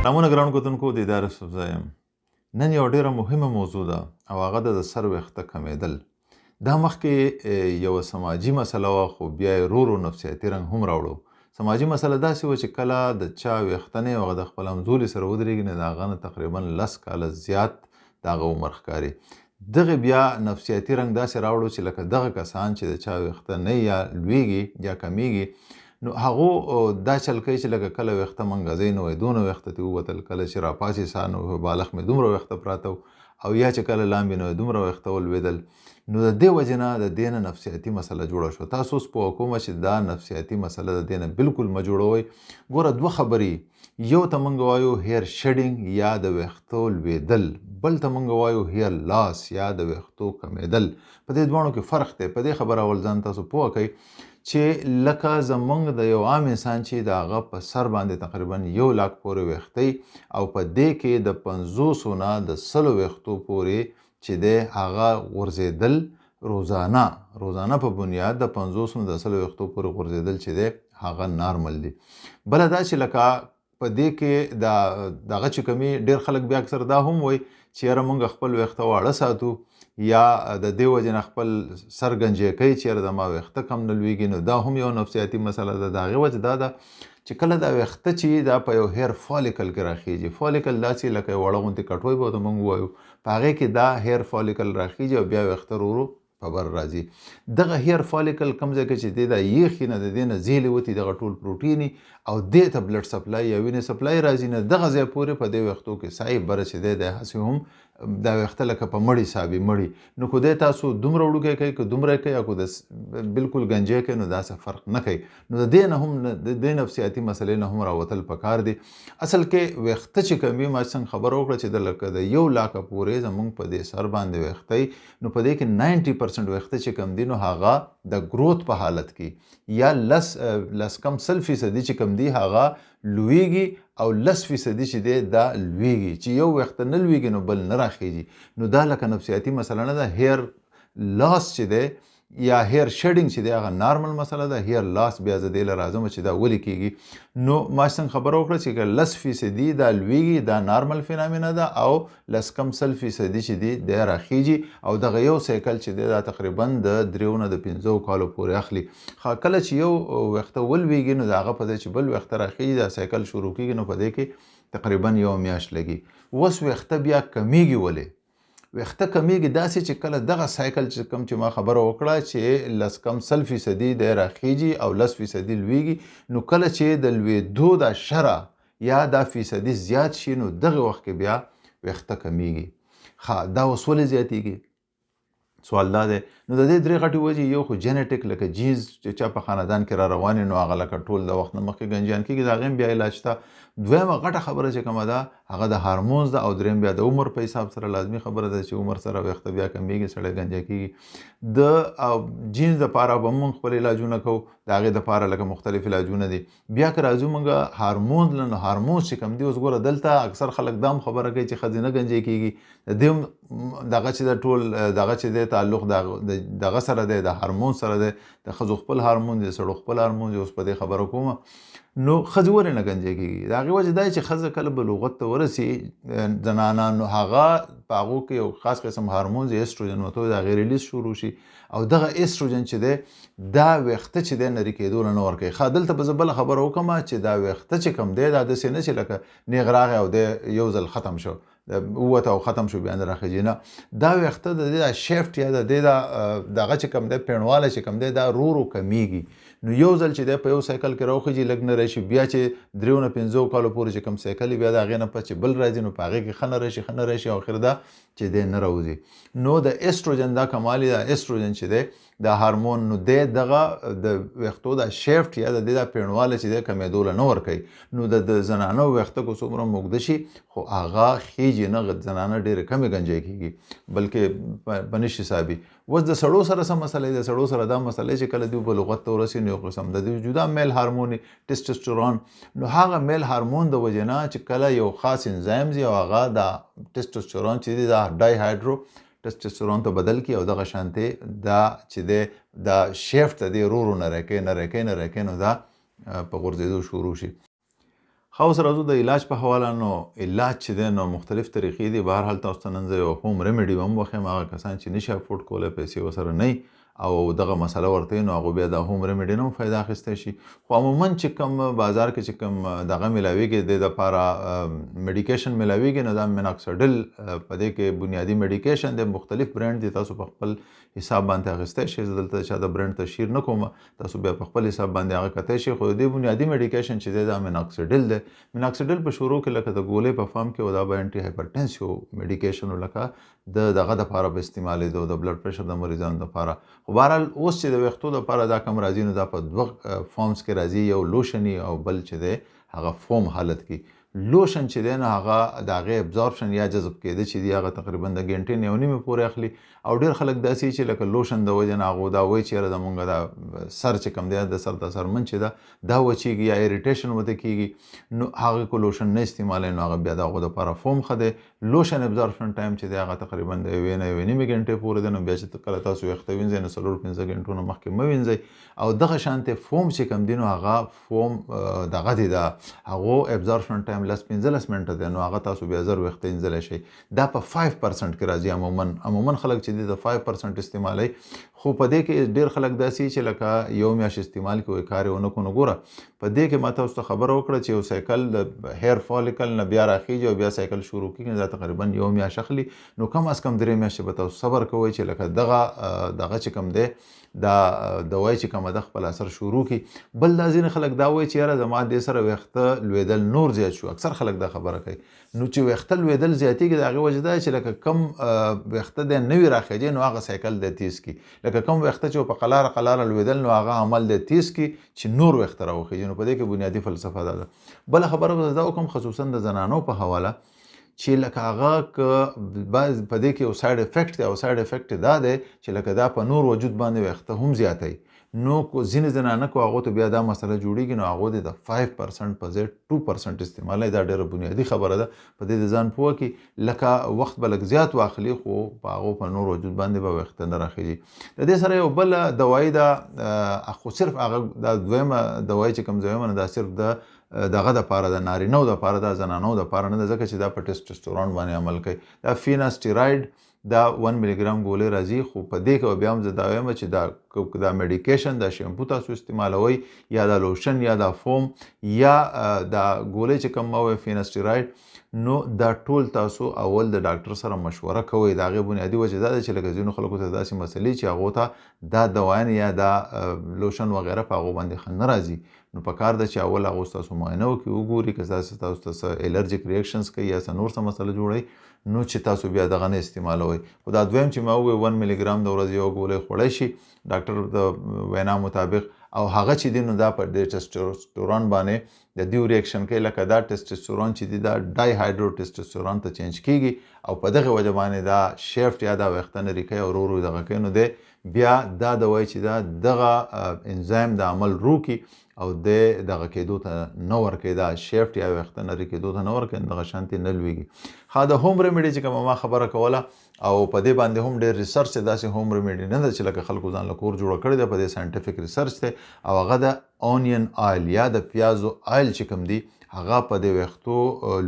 سلامونه ګرانو کتونکو، دیدار یوسفزی یم. نن یو ډیره مهمه موضوع ده او هغه ده د سر ویښته کمېدل. دا مخکې یوه سماجي مسله وه، خو بیا یې ورو ورو نفسیاتي رنګ هم راوړو. سماجي مسله داسې وه چې کله د چا ویښته نه هغه د خپل همزولي سره ودرېږي، نو د هغه نه تقریبا 10 کاله زیات د هغه عمر ښکاري. دغه بیا نفسیاتي رنګ داسې راوړو چې لکه دغه کسان چې د چا ویښته نه یا لویږي یا کمیږي، نو هغو دا چل کوي چې لکه کله ویښته منګزۍ نه وای دونه ویښته ترې ووتل، کله چې راپاڅي سهار نو په بالښت مې دومره ویښته پراته وو، او یا چې کله لامبي نو دومره ویښته ولوېدل. نو د دې وجې نه د دې نه نفسیاتي مسله جوړه شوه. تاسو اوس پوه کوم چې دا نفسیاتي مسله د دې نه بالکل مه جوړوئ. ګوره دوه خبرې، یو ته موږ وایو hair shedding یا د ویښتو لوېدل، بل ته موږ وایو hair loss یا د ویښتو کمېدل. په دې دواړو کې فرق دی. په دې خبره اول ځان تاسو پوه کړئ چې لکه زمونږ د یو عام انسان چې د هغه په سر باندې تقریبا 1 لاک پورې ویښتۍ او په دې کې د 50 نه د 100 ویښتو پورې چې دی هغه غورځېدل روزانه په بنیاد د 50 نه د 100 ویښتو پورې غورځېدل چې دی هغه نارمل دی. بله دا چې لکه په دې کې دغه چې کمی ډېر خلک بیا اکثر دا هم وایي چې یاره مونږ خپل ویښته واړه ساتو یا د دې وجې نه خپل سر ګنجی کوي چې یاره زما ویښته کم نه لویږي، نو دا هم یو نفسیاتي مسله ده. د هغې وجه دا ده چې کله دا ویښته چې دا په یو hair follicle کې راخیږي، follicle داسې لکه یو وړه غوندې کټوۍ به ورته مونږ ووایو، په هغې کې دا hair follicle راخیږي او بیا ویښته ورو ورو په بر راځي. دغه hair follicle کوم ځای کې چې دی دا یخي نه د دې نه زیلې وتي، دغه ټول پروټیني او دې ته blood supply یا وینې supply راځي، نه دغه ځای پورې په دې ویښتو کې سایي بره چې دی دی هسې هم دا ویښته لکه په مړي حسابي مړي. نو که دی تاسو دومره وړوکی کوي که دومره کوي او که د بالکل ګنجی کوي، نو داسې فرق نه کوي. نو د دې نه هم د دې نفسیاتي مسلې نه هم راوتل پکار دي. اصل کې ویښته چې کوم وي، ما څنګه خبره وکړه چې د لکه د 1 لاکه پورې زمونږ په دې سر باندې ویښته وي، نو په دې کې 90% ویښته چې کوم دي نو هغه د growth په حالت کې یا لس کم سل فیصدي چې کوم دي هغه لویږي او لس فیصدي چې دی دا لویږي. چې یو ویښته نه لویږي نو بل نه راخیږي. نو دا لکه نفسیاتي مسله نه ده. hair loss چې دی یا hair shedding چې دی هغه نارمل مسله ده. hair loss بیا زه دې له راځم چې دا ولې کیږي. نو ما څنګه خبره وکړه چې که لس فیصدي دا لویږي دا normal phenomena ده او لس کم سل فیصدي چې دی دی راخیږي او دغه یو cycle چې دی دا تقریبا د 3 نه د 5 کالو پورې اخلي. کله چې یو ویښته ولویږي نو د هغه په ځای چې بل ویښته راخیږي دا cycle شروع کیږي، نو په دې کې تقریبا یو میاشت لګي. اوس ویښته بیا کمیږي. ولې ویښته کمیږي؟ داسې چې کله دغه cycle چې کوم چې ما خبره وکړه چې لس کم سل فیصدي دی راخیږي او لس فیصدي لویږي، نو کله چې د لویدو دا شرح یا دا فیصدي زیات شي نو دغه وخت کې بیا ویښته کمیږي. دا اوس ولې زیاتیږي؟ سوال دا دی. نو د دې درې غټې وجې، یو خو genetic لکه genes چې چا په خاندان کې را روانې نو هغه لکه ټول د وخت نه مخکې ګنجیان کېږي، د هغې هم بیا علاج شته. دویمه غټه خبره چې کومه ده هغه د hormones ده، او دریم بیا د عمر په حساب سره لازمي خبره ده چې عمر سره ویښته بیا کمیږي، سړی ګنجی کېږي. د genes دپاره به موږ خپل علاجونه کوو، د هغې دپاره لکه مختلف علاجونه دي. بیا که راځو موږ hormones له، نو hormones چې کوم دي اوس ګوره دلته اکثر خلک دا هم خبره کوي چې ښځې نه ګنجی کېږي. د دې هم دغه چې د ټول دغه چې دی تعلق دغه سره دی، د هارمون سره دی، د ښځو خپل هارمون دی، د سړو خپل هارمون دی. اوس په دې خبره کومه. نو ښځې ولې نه ګنجی کېږي؟ د هغې وجه دا چې ښځه کله بلوغت ته ورسي زنانه، نو هغه په هغو کې یو خاص قسم هارمون دی استروجن ورته وایي، د هغې release شروع شي او دغه استروجن چې دی دا ویښته چې دی نري کېدو له نه ورکوي. دلته به زه بله خبره وکړم چې دا ویښته چې کوم دی دا داسې نه چې لکه نیغ راغی او دی یو ځل ختم شو، ووته او ختم شو بیا نه راخیږي. نه، دا ویښته د دې دا shaft یا د دې دا دغه چې کوم دی پېڼوالی چې کوم دی دا ورو ورو کمیږي. نو یو ځل چې دی په یو cycle کې راوخیږي لږ نه راشي، بیا چې 3 نه 5 کالو پورې چې کوم cycle وي بیا د هغې نه پس چې بل راځي نو په هغې کې ښه نه راشي، ښه نه راشي او اخر دا چې دی نه راوځي. نو د استروجن دا کمال دی، دا استروجن چې دی دا هارمون نو دی دغه د ویښتو دا shaft یا د دې دا پېڼوالی چې دی کمېدو له نه ورکوي. نو د زنانو ویښته که څومره هم اوږده شي خو هغه خیږي نه، زنانه ډېرې کمې ګنجی کېږي بلکې په نشي حسابي. اوس د سړو سره څه مسله ده؟ د سړو سره دا مسله چې کله دوی بلوغت ته ورسي نو یو قسم د دوی جدا male hormone testosterone، نو هغه male hormone د وجې نه چې کله یو خاص انزایم ځي او هغه دا ټسټوسټرون چې دی دا dihydrotestosterone ته بدل کړي او دغه شانتې دا چې دی دا shaft دی ورو ورو نری کوي، نری کوي، نری کوي، نو دا په غورځېدو شروع شي. ښه، اوس راځو د علاج په حواله. نو علاج چې دی نو مختلف طریقې دي. بهرحال تاسو ته نن زه یو home remedy به هم وښیم. هغه کسان چې نشي افورډ کولی، پیسې ورسره نه او دغه مسله ورته، نو هغه بیا د home remedy نه هم فایده اخیستی شي. خو عموما چې کوم بازار کې چې کوم دغه میلاویږي، د دې دپاره medication میلاویږي، نو دا minoxidil په دې کې بنیادي medication دی. مختلف برند دي، تاسو په خپل حساب باندې اخیستی شئ. زه دلته چا د برند تشهیر نه کوم، تاسو بیا په خپل حساب باندې هغه کتی شئ. خو د دې بنیادي medication چې دی دا minoxidil دی. minoxidil په شروع کې لکه د ګولۍ په form کې و، دا به anti hypertensive medication لکه د دغه دپاره به استعمالېدو، د blood pressure د مریضانو دپاره. خو بهرحال اوس چې د ویښتو دپاره دا کم راځي، نو دا په دوه forms کې راځي، یو لوشني او بل چې دی هغه فوم حالت کې. لوشن چې دی نو هغه د هغې absorption یا جذب کېده چې دی هغه تقریبا د ګنټې نه یو نیمې پورې اخلي. او ډېر خلک داسې چې لکه لوشن د وجې نه هغو دا وایي چې یاره زمونږ دا سر چې کوم دی، د سر د سر منځ چې ده دا وچېږي یا irritation ورته کېږي، نو هغه که لوشن نه استعمالوي نو هغه بیا د هغو دپاره فوم ښه دی. لوشن absorption time چې دی هغه تقریبا د یوې نه یوې نیمې ګنټې پورې دی. نو بیا چې کله تاسو ویښته وینځئ نو 4-5 ګنټو نه مخکې مه وینځئ. او دغه شانتې فوم چې کوم دی نو هغه فوم دغه دی، دا هغو absorption time 10-15 منټه دی، نو هغه تاسو بیا زر ویښته وینځلی شئ. دا په 5% کې راځي. عموما خلک چې دی د 5% استعمالوي، خو په دې کې ډېر خلک داسې چې لکه یو میاشت استعمال کوي کار یې ونه کړو. نو ګوره په دې کې ما تاسو ته خبره وکړه چې یو cycle د hair follicle نه بیا راخیږي او بیا cycle شروع کېږي، دا تقریبا یو میاشت اخلي. نو کم از کم 3 میاشتې به تاسو صبر کوئ چې لکه دغه چې کوم دی دا دوای چې کومه ده خپل اثر شروع کړي. بل دا ځینې خلک دا وایي چې یاره زما دې سره ویښته لوېدل نور زیات شو. اکثر خلک دا خبره کوي. نو چې ویښته لوېدل زیاتېږي د هغې وجه دا چې لکه کم ویښته دی نوي راخیږي نو هغه cycle دی تیز کړي، لکه کم ویښته چې په قلاره قلاره لوېدل نو هغه عمل دی تیز کړي چې نور ویښته راوخیږي. نو په دې کې بنیادي فلسفه دا ده. بله خبره به زه دا وکړم خصوصا د زنانو په حواله چې لکه هغه که بعض په دې کې یو side effect دی، او side effect دا دی چې لکه دا په نور وجود باندې ویښته هم زیاتوي. نو ځینې زنانه کو هغو ته بیا دا مسله جوړېږي، نو هغو دې د 5% په ځای 2% استعمالوي. دا ډېره بنیادي خبره ده، په دې د ځان پوه کړي. لکه وخت به لږ زیات واخلي خو په هغو په نور وجود باندې به ویښته نه راخیږي. د دې سره یو بله دوایي ده، خو صرف هغه دا دویمه دوایي چې کوم ځای ومنه دا صرف د دغه دپاره ده، نارینو دپاره ده، زنانو دپاره نه ده، ځکه چې دا په ټسټوسټرون باندې عمل کوي. دا finasteride دا 1 ملي ګرام ګولۍ راځي. خو په دې کې بیا هم زه دا وایم چې دا medication، دا شیمپو تاسو استعمالوئ یا دا لوشن یا دا فوم یا دا ګولۍ چې کوم ما وویل finasteride، نو دا ټول تاسو اول د ډاکټر سره مشوره کوئ. د هغې بنیادي وجه دا ده چې لکه ځینو خلکو ته داسې مسلې چې هغو ته دا دوایان یا دا لوشن وغیره په هغو باندې ښه نه راځي، نو په کار ده چې اول هغو ستاسو معاینه وکړي، وګوري که تاسو ته څه allergic reactions کوي یا څه نور څه مسله جوړوي، نو چې تاسو بیا دغه نه استعمالوئ. خو دا دویم چې ما وویل 1 ملي ګرام د ورځې یو ګولۍ خوړی شي ډاکټر د وینا مطابق، او هغه چې دی نو دا په دې ټسټوسټرون باندې د دیو reaction کوي، لکه دا ټسټوسټرون چې دی دا dihydro testosterone ته change کیږي، او په دغه وجه باندې دا شیفټ یا دا ویښته نري کوي او ورو ورو دغه کوي. نو دی بیا دا دوایي چې دا دغه انزایم د عمل روکي او دی دغه کېدو ته نه ورکوي، دا شیفټ یا ویښته نري کېدو ته نه ورکوي، دغه شانتې نه لوېږي. ښه، د home remedy چې کومه ما خبره کوله او په دې باندې هم ډېر research دی، داسې home remedy نه ده چې لکه خلکو ځان له کور جوړه کړې ده، په دې scientific research دی. او هغه د onion oil یا د پیازو oil چې کوم دی هغه په دې ویښتو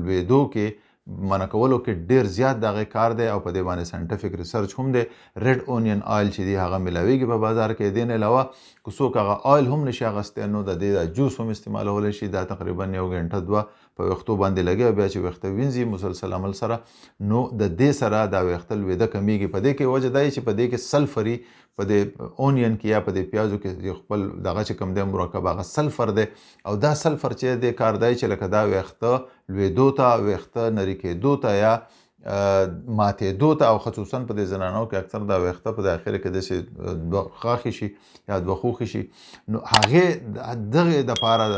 لوېدو کې منع کولو کې ډېر زیات د هغې کار دی، او په دې باندې scientific research هم دی. red onion oil چې دی هغه میلاویږي په بازار کې. دې نه علاوه که څوک هغه oil هم نشي اخیستی نو د دې دا juice هم استعمالولی شي. دا تقریبا یو ګنټه دوه په ویښتو باندې لګي او بیا چې ویښته وینځي مسلسل عمل سره، نو د دې سره دا ویښته لوېده کمیږي. په دې کې وجه دا چې په دې کې سلفري په دې onion کې یا په دې پیازو کې یو خپل دغه چې کوم دی مرکب هغه سلفر دی، او دا سلفر چې دی کار دی چې لکه دا ویښته لوېدو ته، ویښته نري کېدو ته یا ماتېدو ته، او خصوصا په دې زنانو کې اکثر دا ویښته په دې اخر کې داسې دوه خاښې شي یا دوه خوښې شي، نو هغې دغې دپاره د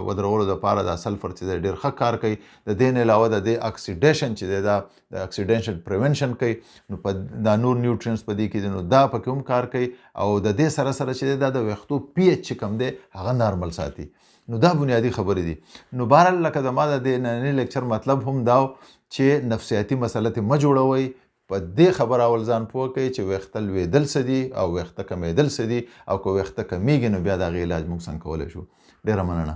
ودرولو دپاره دا سلفر چې دی ډېر ښه کار کوي. د دې نه علاوه د دې oxidation چې دی دا د oxidation prevention کوي، نو په دا نور nutrients په دې کې دي، نو دا پکې هم کار کوي. او د دې سره سره چې دی دا د ویښتو pH چې کوم دی هغه نارمل ساتي. نو دا بنیادي خبرې دي. نو بهرحال لکه زما د دې ننني لیکچر مطلب هم دا و چې نفسیاتي مسله ترې مه جوړوئ، په دې خبره اول ځان پوه کړئ چې ویښته لوېدل څه دي او ویښته کمېدل څه دي، او که ویښته کمیږي نو بیا د هغې علاج موږ څنګه کولی شو. ډېره مننه.